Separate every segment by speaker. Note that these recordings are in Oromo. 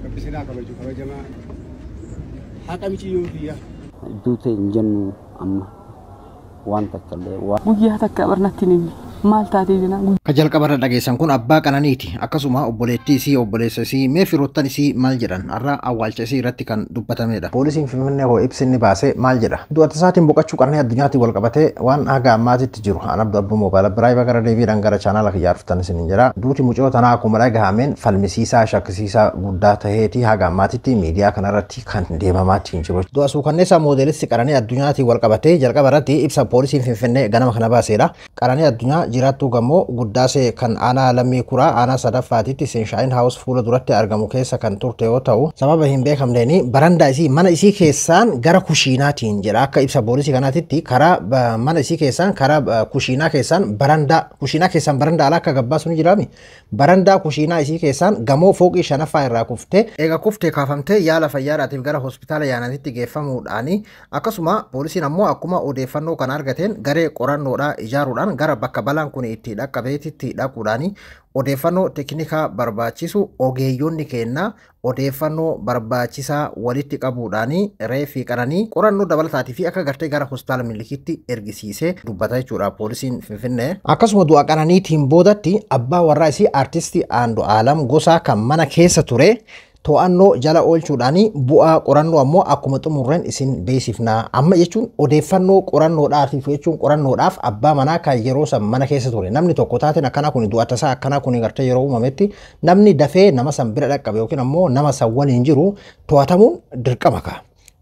Speaker 1: Rabbi sinaa kabaju kabajamaa haqa miciyyoo kiyya.
Speaker 2: Duute hin jennu amma waan takka illee.
Speaker 3: Guyyaa takka barnatti hin himne. Maal taatee jenna.
Speaker 4: Ka jalqabarra dhageessan kun abbaa Qananiiti. Akkasuma obboleettii isii, obboleessa isii, mee firoottan isii maal jedhan? Har'a awwaalcha isii irratti kan dubbatamedha. Poolisiin Finfinnee hoo ibsi inni baase maal jedha? Du'a tasaatiin boqachuu Qananii Addunyaatiin wal qabatee waan haga ammaatitti jiru. An Abdu Abbuu Moobaayila biraa gara deebiidhaan gara chaanaala kiyyaa dhuftan isiniin jedha. Duuti mucoo tanaa akkuma dhagahameen falmisiisaa shakkisiisaa guddaa taheeti haga ammaatitti miidiyaa kanarratti kan deemamaatti hin jiru. Du'a suukanneessaa moodeelisti Qananii Addunyaatiin wal qabatee jalqaba irratti ibsa poolisiin Finfinnee ganama kana baaseedha. Qananii Addunyaa jiraattuu gamoo Guddaasee kan aanaa Lammii Kuraa aanaa sadaffaatitti Seenshaayin Haawus fuula duratti argamu keessa kan turte yoo ta'u, sababa hin beekamneen barandaa isii mana isii keessaan gara kushiinaatiin jedha. Akka ibsa poolisii kanaatitti karaa mana isii keessaan karaa kushiinaa keessaan barandaa kushiinaa keessaan barandaa alaa akka gabbaasu ni jiraami. Barandaa kushiinaa isii keessaan gamoo fooqii shanaffaa irraa kuftee eega kuftee kaafamtee yaala fayyaadhaatiif gara hospitaala yaanatitti geeffamuudhaani. Akkasuma poolisiin ammoo akkuma odeeffannoo kana argateen garee qorannoodhaa ijaaruudhaan gara bakka balaan kun itti dhaqqabeetitti dhaquudhaani odeeffannoo teeknikaa barbaachisu ogeeyyonni kennaa odeeffannoo barbaachisaa walitti qabuudhaani reeffii Qananii qorannoo dabalataatii fi akka gartee gara hospitaala Minilikitti ergisiisee dubbata jechuudha poolisiin Finfinnee. Akkasuma du'a Qananiitiin boodatti abbaa warraa isii artistii Andu'aalam Gosaa kan mana keessa ture to'annoo jala oolchuudhaan bu'aa qorannoo ammoo akkuma xumurreen isin beeksifna. Amma jechuun odeeffannoo qorannoodhaaf jechuun qorannoodhaaf abbaa manaa kan yeroo san mana keessa ture. Namni tokko taateen akkanaa kun du'a tasaa akkanaa kun gartee yeroo uumametti namni dafee nama san bira dhaqqabe yookiin ammoo nama san waliin jiru to'atamuun dirqama ka'a.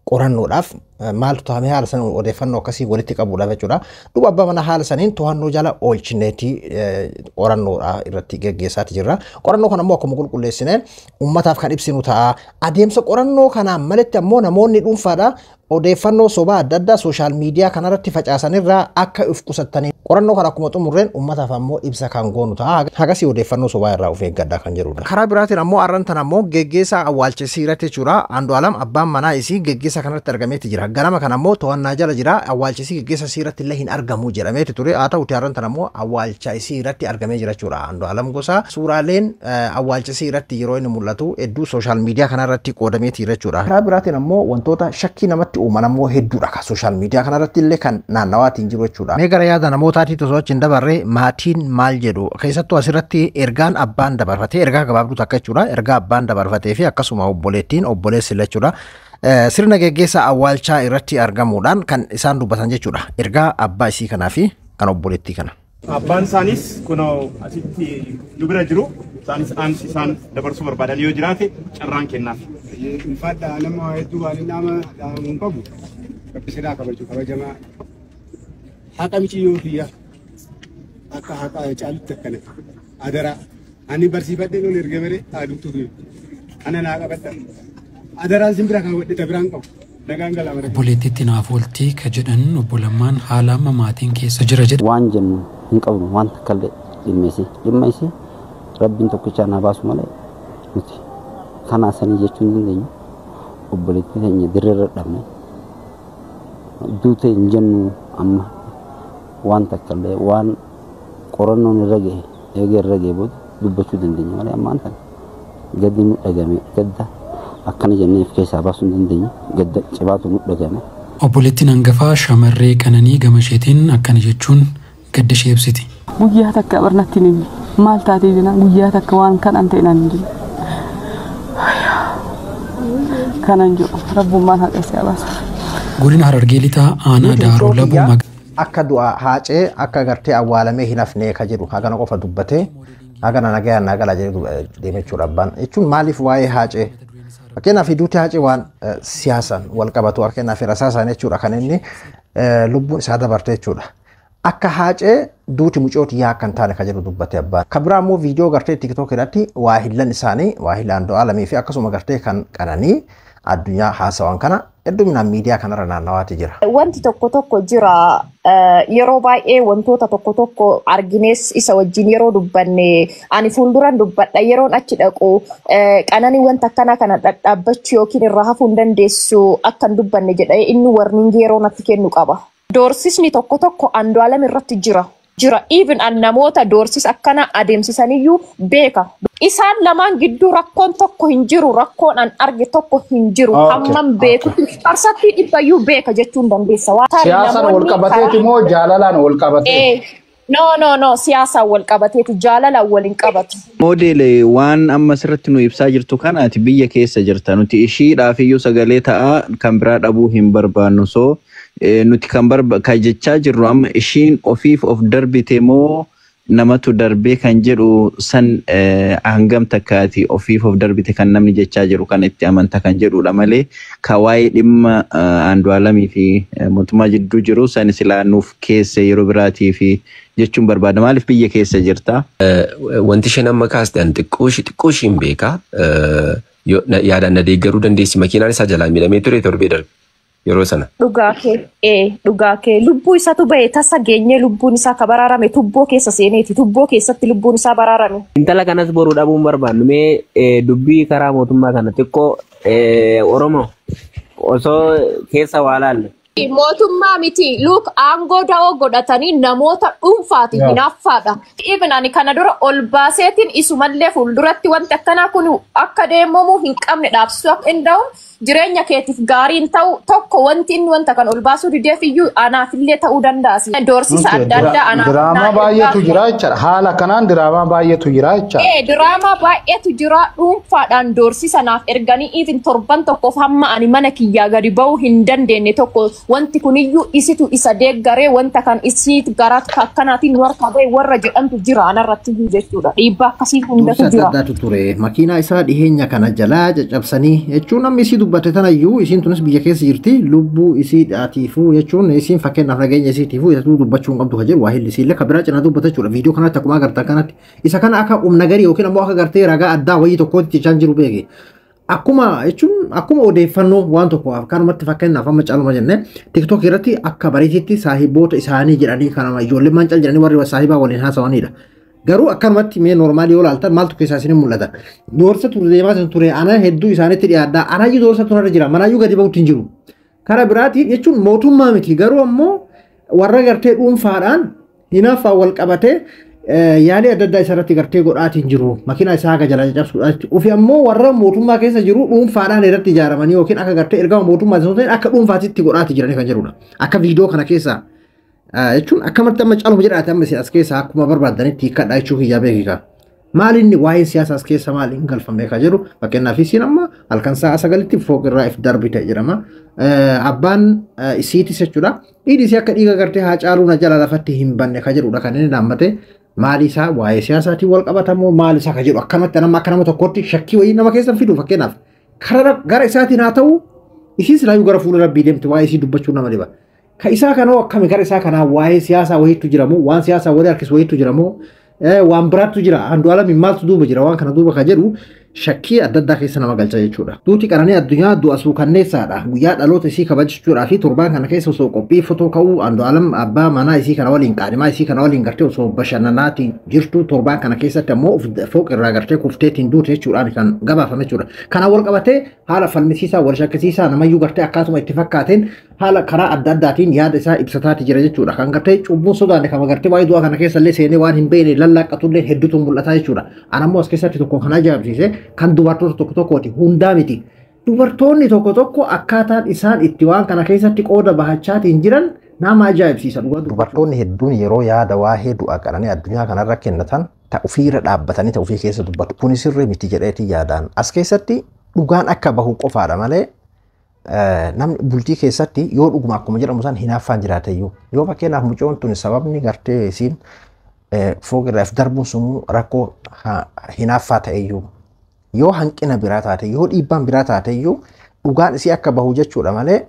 Speaker 4: Qorannoodhaaf maaltu taa'ame haala san odeeffannoo akkasii walitti qabuudhaaf jechuudha. Duuba abbaa manaa haala saniin to'annoo jala oolchineeti qorannoodha irratti geggeessaati jirra. Qorannoo kana ammoo akkuma qulqulleessineen uummataaf kan ibsinu ta'a. Adeemsa qorannoo kanaan malitti ammoo namoonni dhuunfaadha odeeffannoo sobaa adda addaa sooshaal miidiyaa kanarratti facaasanirraa akka of qusattanii qorannoo kana akkuma xumurreen uummataaf ammoo ibsa kan goonu ta'a. Hagasii odeeffannoo sobaa irraa of eeggadhaa kan jedhudha. Karaa biraatiin ammoo arran tan ammoo geggeessaa awwaalchisii irratti jechuudha. Andu'aalam abbaan manaa isii geggeessaa kanarratti argameeti jira. Ganama kana ammoo to'annaa jala jira. Awwaalchisii geggeessa isii irratti illee hin argamu jedhameeti ture. Haa ta'uti arran tan ammoo awwaalcha isii irratti argamee jira jechuudha. Andu'aalam Gosaa suuraaleen awwaalchisii irratti yeroo inni mul'atu hedduu sooshaal miidiyaa kanarratti qoodameeti jira jechuudha. Karaa biraatiin ammoo wantoota shakkii namatti uuman ammoo hedduudha. Sooshaal miidiyaa kanarratti illee kan naannawaatiin jiru jechuudha. Mee gara yaada namootaatti osoo achi hin dabarre maatiin maal jedhu keessattuu asirratti ergaan abbaan dabarfatee ergaa gabaabduu takka jechuudha. Ergaa abbaan dabarfatee fi akkasuma obboleettiin obboleessi illee jechuudha. Sirna geggeessaa awwaalchaa irratti argamuudhaan kan isaan dubbatan jechuudha. Ergaa abbaa isii kanaa fi kan obboleettii kana.
Speaker 5: Abbaan isaanis kunoo asitti nu bira jiru. Isaanis dhaamsi isaan dabarsuu barbaadan yoo jiraate carraan kennaaf.
Speaker 1: Ulfaadha nama hedduu waan nama dhaamu hin qabu. Rabbi sinaa kabaju kabajamaa haqa miciyyoo kiyya akka haqa caalutti akkana adaraa ani barsiifadhee ol erga bare aduutu ana naa qabadha adaraan sin bira kaawwadhe ta biraan qabu nagaan galaa bara.
Speaker 6: Obboleettiitti naaf ooltii ka jedhan obbo Lammaan haala amma maatiin keessa jira jedhe.
Speaker 2: Waan jennu hin qabnu waan takka illee dhimma isii. Dhimma isii rabbiin tokkichaa naa baasu malee nuti kanaa sanii jechuu hin dandeenyu. Obboleettii teenya dirreerra dhabne. Duute hin jennu amma waan takka illee waan qorannoon irra gahe eega irra gahe booda dubbachuu dandeenya malee ammaan tana gaddi nu dhagame gadda akkana jennee of keessaa baasuu hin dandeenyu gadda cibaatu nu dhagame.
Speaker 6: Obboleettiin hangafaa shamarree Qananii gama isheetiin akkana jechuun gadda ishee ibsiti.
Speaker 3: Guyyaa takka barnatti hin himne. Maal taatee jenna guyyaa takka waan kanan ta'e naan hin jedhu. Kanan jedhu rabbummaan haqa isee baasu.
Speaker 6: Godina Harargee Lixaa aanaa Daaroo Labuu
Speaker 4: Akka du'a Haacee akka gartee awwaalamee hin hafne ka jedhu hagana qofa dubbatee hagana nagayaan naa galaa jedhee deeme jechuudha abbaan. Jechuun maaliif waa'ee Haacee fakkeenyaaf duuti Haacee waan siyaasaan wal qabatu fakkeenyaaf rasaasaan jechuudha kan inni lubbuun isaa dabarte jechuudha. Akka Haacee duuti mucooti yaa akka hin taane ka jedhu dubbate abbaan. Kan biraa immoo viidiyoo gartee TikTok irratti waa hillan isaanii waa hillan Andu'aalamii fi akkasuma gartee kan Qananii Addunyaa haasawan kana hedduminaan miidiyaa kanarra naannawaati jira.
Speaker 7: Wanti tokko tokko jira yeroo baay'ee wantoota tokko tokko argines isa wajjin yeroo dubbanne ani fuulduran dubbadha yeroon achi dhaqu Qananii wanta akkanaa kana dhadhaabbachuu yookiin irraa hafuu hin dandeessu akka hin dubbanne jedhee inni warniingii yeroo natti kennu qaba. Doorsisni tokko tokko Andu'aalam irratti jira. Jira. Even an namoota doorsisa akkana adeemsisaniyyuu beeka. Isaan lamaan gidduu rakkoon tokko hin jiru, rakkoon an arge tokko hin jiru. Hammam beeku farsatti dhibbayyuu beeka jechuun dandeessa.
Speaker 8: Siyaasaan wal qabateeti moo jaalalaan wal qabatee?
Speaker 7: No, siyaasaan wal qabateeti, jaalalaan wal hin qabatu.
Speaker 9: Moodel waan amma asirratti nu ibsaa jirtu kanaati biyya keessa jirta. Nuti ishiidhaaf iyyuu sagalee ta'aa kan biraa dhabuu hin barbaannu. So nuti kan kan jechaa jirru amma ishiin ofiif of darbite moo namatu darbee kan jedhu san hangam takkaati ofiif of darbite kan namni jechaa jiru kan itti amanta kan jedhudha malee ka waa'ee dhimma Andu'aalamii fi mootummaa jidduu jiru san silaa nuuf keessa yeroo biraatii fi jechuun barbaada. Maaliif biyya keessa jirta?
Speaker 10: Wanti isheen amma kaaste an xiqqoo isheen beekaa yaadaan na deeggaruu dandeessi. Makiinaan isaa jalaa miidhamee ture torbee darbe yeroo sana.
Speaker 7: Dhugaa kee lubbuu isaatu bahe tasa geenyee lubbuun isaa ka baraarame tubboo keessa seeneeti, tubboo keessatti lubbuun isaa baraarame.
Speaker 11: Intala kanas boruu dhabuun barbaannu mee dubbii karaa mootummaa kana xiqqoo Oromoo osoo keessa waa laalle.
Speaker 7: Mootummaa miti luuk aangoo da'oo godhatanii namoota dhuunfaati hinaaffaadha. Even ani kana dura ol baaseetiin isumallee fuulduratti wanti akkanaa kun akka deemamuu hin qabne dhaabsisuu akka hin danda'u jireenya keetiif gaariin ta'u tokko wanti inni wanta kan ol baasuu dideef iyyuu anaafillee ta'uu danda'a. Doorsisa adda addaa anaaf.
Speaker 8: Diraamaa baay'eetu jira jechaadha. Haala kanaan diraamaa baay'eetu jira jechaadha.
Speaker 7: Diraamaa baay'eetu jira dhuunfaadhaan doorsisa naaf erganii even torban tokkoof hamma ani mana kiyyaa gadi ba'uu hin dandeenye tokko wanti kuniyyuu isitu isa deeggaree wanta kan isiit gara akkanaatiin nu harkaa ba'e warra jedhamtu jira anarratti iyyuu jechuudha. Dhiibbaa akkasii hundatu
Speaker 4: Dursa adda
Speaker 7: jira.
Speaker 4: addaatu ture. Makiinaa isaa dhiheenya kana jalaa caccabsanii jechuun namni isii dubbate tanayyuu isiin tunis biyya keessa jirti lubbuu isii dhaatiifuu jechuun isiin fakkeenyaaf nageenya isiitiifuu isatu dubbachuu hin qabdu kan jedhu waa hilli isiillee kan biraa cinaa dubbata jechuudha. Viidiyoo kanatti akkuma agartan kanatti isa kana akka humna garii yookiin ammoo akka gartee ragaa addaa wayii tokkootti jechaan jiru beeke. Akkuma jechuun akkuma odeeffannoo waan tokko akkanumatti fakkeenyaaf amma caaluma jennee TikTok irratti akka bareetitti saahiboota isaanii jedhanii kanama ijoolleen maal jedhanii warri saahibaa waliin haasawanidha. Garuu akkanumatti mee noormaalii yoo ilaaltan maaltu keessaa isin mul'ata. Doorsa ture deemaa isin ture ana hedduu isaanitti dhiyaadhaa anaayyuu doorsa tunarra jira manaayyuu gadi ba'utti hin jiru. Karaa biraatiin jechuun mootummaa miti garuu ammoo warra gartee dhuunfaadhaan hinaaffaan wal qabatee yaalii adda addaa isarratti gartee godhaatiin jiru. Makiinaa isaa haga jalaa caccabsuudhaatti. Ofi ammoo warra mootummaa keessa jiru dhuunfaadhaan irratti ijaaramanii yookiin akka gartee ergama mootummaa osoo hin ta'in akka dhuunfaatitti godhaati jiranii kan jedhudha. Akka viidiyoo kana keessaa jechuun akkamatti amma caaluma jedhaate amma as keessaa akkuma barbaadanitti hiikkadhaa jechuu kiyyaa beekaa. Maal inni waa'ee siyaasaa as keessa maal hin galfamee kan jedhu fakkeenyaaf isiin amma halkan sa'a 9tti fooq irraa if darbite jedhama. Abbaan isiitis jechuudha. Dhiigni isii akka dhiiga gartee haa caaluu na jala lafatti hin banne kan jedhudha kan inni dhaammate. Maali isaa waa'ee siyaasaatiin wal qabatamoo maal isaa kan jedhu akkamatti nama akka nama tokkootti shakkii wayii nama keessa fidu fakkeenyaaf gara isaatiin haa ta'u isiin silaayyuu gara fuula rabbii deemte waa'ee isii dubbachuu nama dhiba. Ka isaa kanoo akkami gara isaa kanaa waa'ee siyaasaa wayiitu jiramoo waan siyaasaa walii harkisu wayiitu jiramoo waan biraattu jira Andu'aalamiin maaltu duuba jira waan kana duuba kan jedhu shakkii adda addaa keessa nama galcha jechuudha. Duuti Qananii Addunyaa du'a suukanneessaadha. Guyyaa dhaloota isii kabajachuudhaa fi torbaan kana keessa osoo qophii fotoo ka'uu Andu'aalam abbaa manaa isii kana waliin qaadhimaa isii kana waliin gartee osoo bashannanaatiin jirtu torbaan kana keessatti ammoo fooq irraa gartee kufteetiin duute jechuudhaan kan gabaafame jechuudha. Kana wal qabatee haala falmisiisaa wal shakkisiisaa namayyuu gartee akkaatuma itti fakkaateen haala karaa adda addaatiin yaada isaa ibsataati jira jechuudha. Kan gartee cubbuun sodaanne kama gartee waa'ee du'a kana keessa illee seenee waan hin beekne lallaaqatullee hedduutu mul'ata jechuudha. Anammoo as keessatti tokko kan ajaa'ibsiise kan dubartoota tokko tokkooti hundaa miti. Dubartoonni tokko tokko akkaataan isaan itti waan kana keessatti qooda bahachaatiin jiran nama ajaa'ibsiisa.
Speaker 12: Dubartoonni hedduun yeroo yaada waa'ee du'a Qananii Addunyaa kanarra kennatan ta ofiirra dhaabbatanii ta ofii keessa dubbatu. Kuni sirrii miti jedheetii yaadaan. As keessatti dhugaan akka bahu qofaadha malee namni bultii keessatti yoo dhuguma akkuma jedhamu san hinaaffaan jiraate iyyuu. Yoo fakkeenyaaf mucoon tun sababni gartee isiin fooq irraa if darbuun sun rakkoo hinaaffaa ta'e iyyuu. Yoo hanqina biraa taate yoo dhiibbaan biraa taate iyyuu dhugaan isii akka bahu jechuudha malee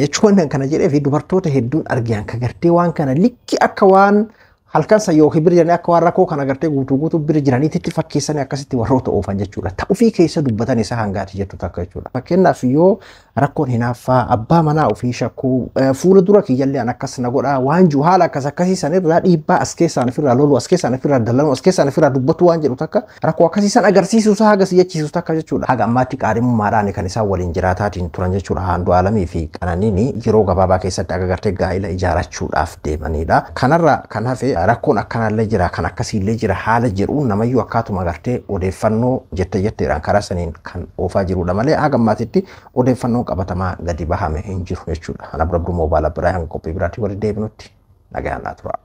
Speaker 12: jechuun kana jedhee fi dubartoota hedduun argan ka gartee waan kana likki akka waan halkan san yookiin bira jiranii akka waan rakkoo kana gartee guutuu guutuu bira jiraniitti fakkeessanii akkasitti warroota oofan jechuudha. Ta'ufii keessa dubbatan isaa hangaati jettu takka jechuudha. Fakkeenyaaf yoo rakkoon hinaaffaa abbaa manaa ofii shakkuu fuula dura kiyyallee an akkas na godhaa waan jiru haala akkas akkasii sanirraa dhiibbaa as keessaan ofirraa loluu as keessaan ofirraa dallanuu as keessaan ofirraa dubbatu waan jedhu takka rakkoo akkasii san agarsiisuu isaa hagas jechiisu takka jechuudha. Haga ammaatti qaadhimummaadhaan kan isaan waliin jiraataatiin turan jechuudha. Andu'aalamii fi Qananiin yeroo gabaabaa keessatti akka gartee gaa'ila ijaarrachuudhaaf deemanidha. Kanarra kan hafe Rakkoon akkanaallee jira, kan akkasiillee jira haala jedhuun namayyuu akkaatuma agartee odeeffannoo jette jetteedhaan karaa saniin kan oofaa jirudha malee haga ammaatitti odeeffannoon qabatamaa gadi bahame hin jiru jechuudha. Ana bira moobaala biraa hanga qophii biraatti walitti deebinutti nagaan naa tura.